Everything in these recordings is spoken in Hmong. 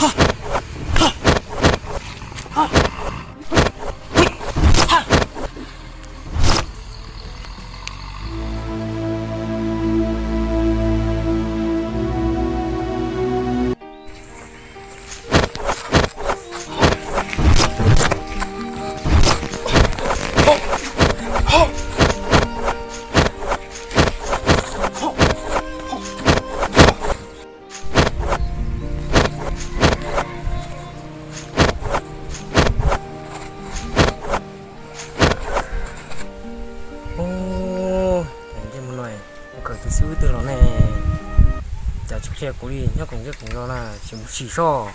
Ub, ntsej muag no, kuv kawm tus xib hwb twg los ne, cas tsis qhia kuv li, nyob koom zej koom zos na, tsis mus sim soj.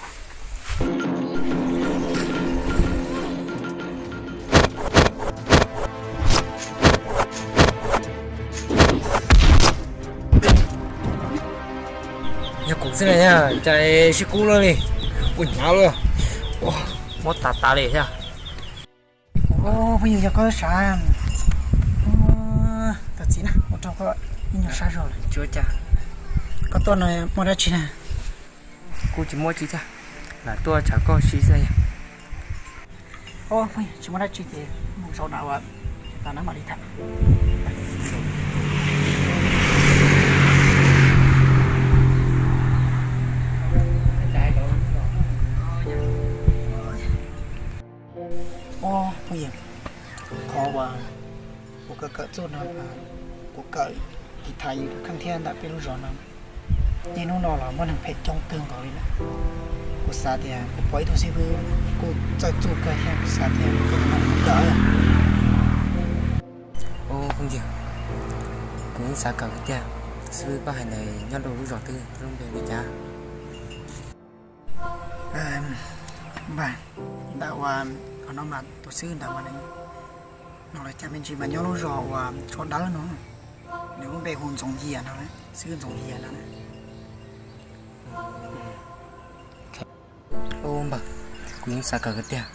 Yog kuv xwb na, cas sib kub lawm li, ua hnyav lawm, mob tas tas li thiab. Phooj ywg, yog koj sav, tus txiv na, ua rau koj ib nyuag sab zog lawm. Koj tuaj no muaj dab tsi na? Kuj tsis muaj tsi thiab, lam tuaj tshav koj si xwb. Phooj ywg, tsis muaj dab tsi ces mus zaum nram ua tas na mam li tham. Phooj ywg, qhov uas kuv kawm kawm txuj no, kuv kawm tiv thaiv yus tus kheej thiab ntawm peb lub zos no, niaj hnub no los muaj neeg phem coob kawg nkaus li lawm. Kuv xav tias kuv pom ib tug xib hwb kuj txawj txuj kawg thiab, kuv xav tias kuv kawm. Ub, phooj ywg, kuv yeej xav kawm tiag. Xib hwb koj hais ntawd nyob rau lub zos twg, lub npe li cas? Npawg, ntawm uas qhov no mas tus xib hwb ntawd mas nws, no los cas me ntsis mas nyob lub zos uas Tshuab Dawb no, nws lub npe hu Ntxoov Yias no, xib hwb Ntxoov Yias no na. Ub npawg, kuv yeej xav kawm tiag.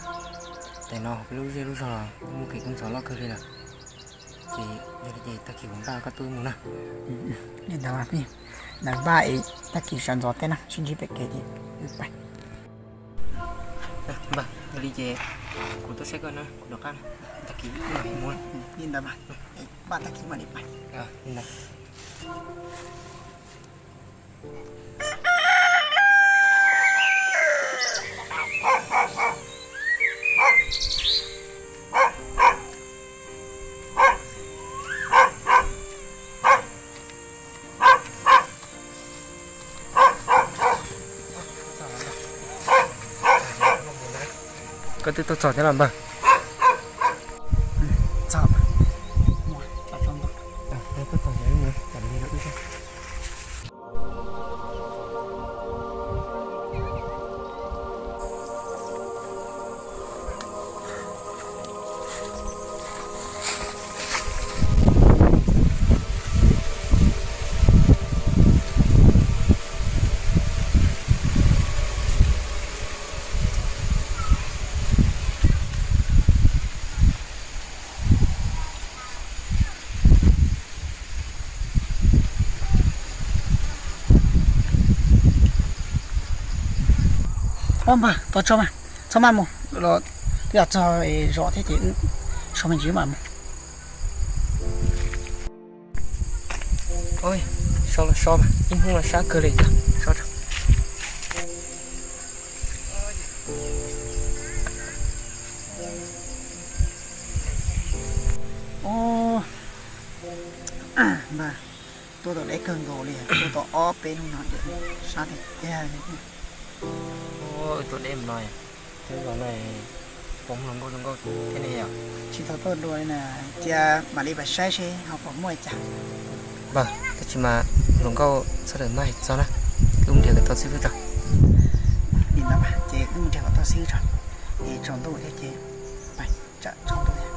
Tam no peb lub zej lub zog los muaj kev kub ntxhov loj kawg li lawm. Ces yog li ces tag kis kuv npaj koj tuaj mus na. Li ntawd, ntawd npaj es tag kis sawv ntxov teb na sib ntsib pem kev ces wb pais. Npawg, yog li ces kuv tuaj saib koj na, kuv rov qab na. Tag kis wb mam li mus. Li ntawd mas, npaj tag kis mam li pais. Koj twb tuaj txog thiab los npawg? Txog. Ob npawg, tos tso mas, txhob maj mus los, twb yog txog zos thiab ces wb so me ntsis mam mus. So los so mas, ib hnub los sab kawg li, so tso. Npawg, tuaj tau deb kawg nkaus li, tuaj tau ob peb hnub no sab tiag tiag li. Tuaj deb no, twb los no, puas muaj hluas nkauj zoo nkauj thiab ne yom? Tsis tau tuaj dua li na, cia mam li pais saib seb ho puas muaj li cas. Npawg, tab sis mas hluas nkauj txhob rawm maj hais txog na, wb mus nrhiav kom tau xib fwb tso. Li ntawd mas ces wb mus nrhiav kom tau xib fwb tso, es tsaus ntuj thiab ces pais tsam tsaus ntuj thiab.